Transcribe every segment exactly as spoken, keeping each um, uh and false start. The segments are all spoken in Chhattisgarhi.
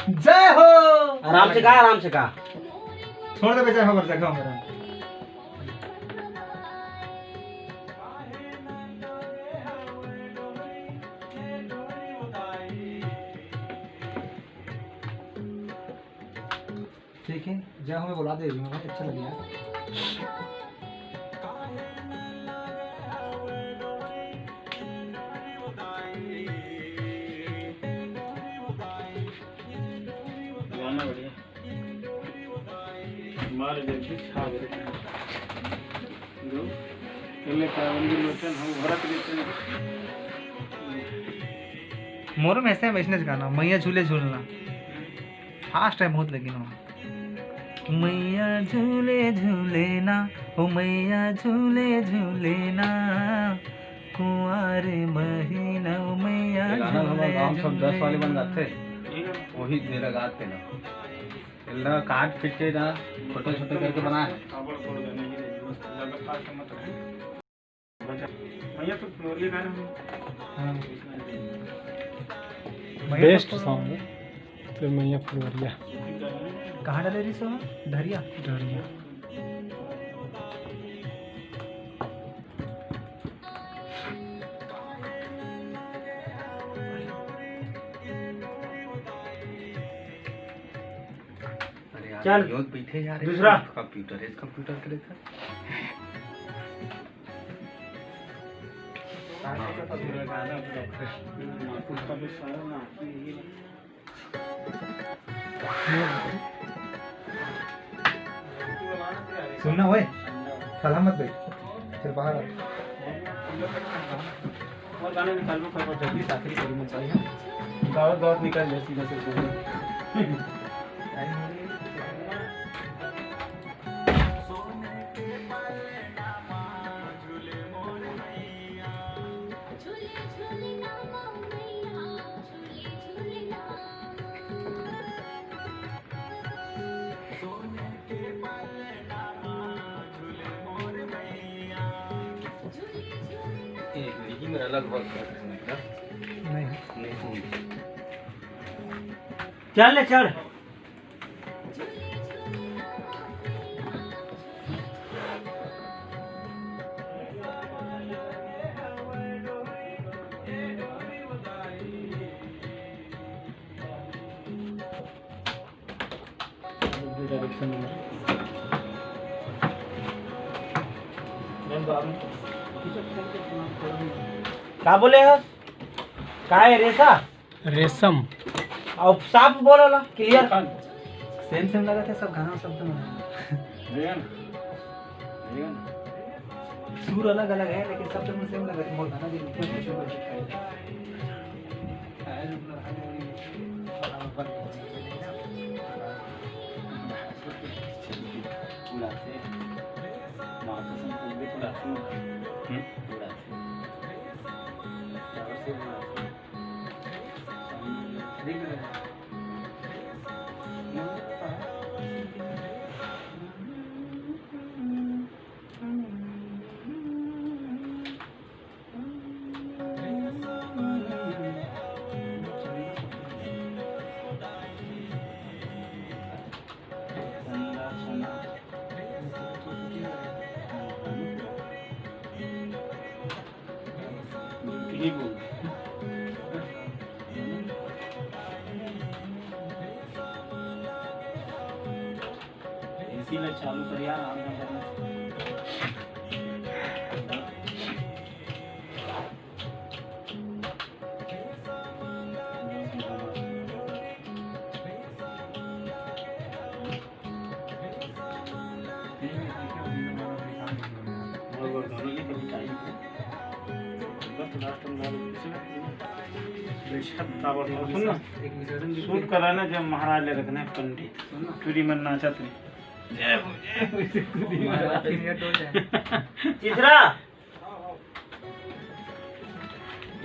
जय हो। आराम से गा, आराम से गा। छोड़ दे बे, जय हो बर जगह मेरा। ठीक है, जय हो मैं बुला दे रही हूँ भाई, अच्छा लगे यार। गाना बढ़िया। मार जगदीश छा गए। जो पहले पावन के लोचन हम भरत देते हैं। मोरो में ऐसे वैसने गाना, मैया झूले झूलना। फास्ट है बहुत, लेकिन वो मैया झूले झूले ना, ओ मैया झूले झूले ना, कुंवार महीना, ओ मैया ये गाना झूले हमारे गांव सब झूले दस वाले बन ना। जाते, वही मेरा गाते ना। इल्ला काट पीट के ना, छोटे छोटे करके बनाए। भैया तो फ्लोरिया गाना है। हाँ। बेस्ट सॉन्ग है। तो मैया फ्लोरिया। कहाँ डाले रही सो? ढरिया। ढरिया। अरे यार, चल, यो बैठे यार, दूसरा। कंप्यूटर है, कंप्यूटर के लेकर। सुनना ओए, सलामत बैठ, फिर बाहर आ। और गाना निकालबो, कर जल्दी से आखिरी कड़ी में चाहिए। गावत गावत निकल जाए सीधा सीधा। एक यही में अलग बात कर रहे हैं ना? नहीं। नहीं सुन। चल ले, चढ़। का बोले हस? का है रेशा? रेशम। अब साफ बोलो ना, क्लियर। सेम सेम लगा था सब गाना, शब्द में। सुर अलग अलग है, लेकिन शब्द में सेम लगा था। मोर गाना भी लिखना कुछ भी। एसी ला चालू कर यार, आराम से करना। सुन ना, शूट कराना जब महाराज ले रखने पंडित, टूरी मन नाचत रहे। जय हो, जय हो, जय हो। तीसरा।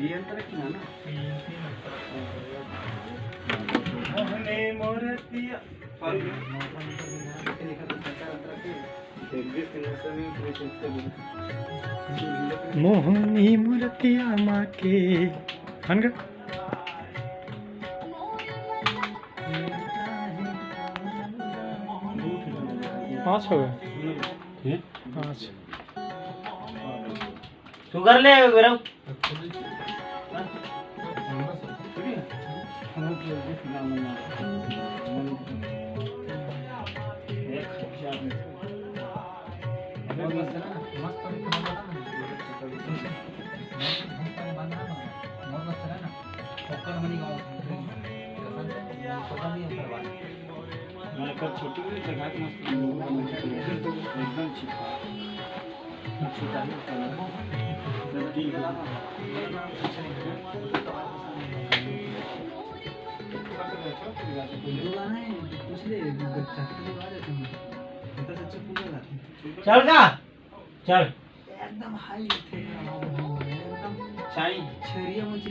ये अंतर की ना। मोहनी मूर्तिया। मोहनी मूर्तिया माँ के। हन गा? पाँच हो गए। हैं? पाँच। शुगर ले, गरम। मैं कर छोटू भी चढ़ा के मस्त एकदम छिपा। चल का? चल। एकदम हाई थे। चाय। छरिया मुझे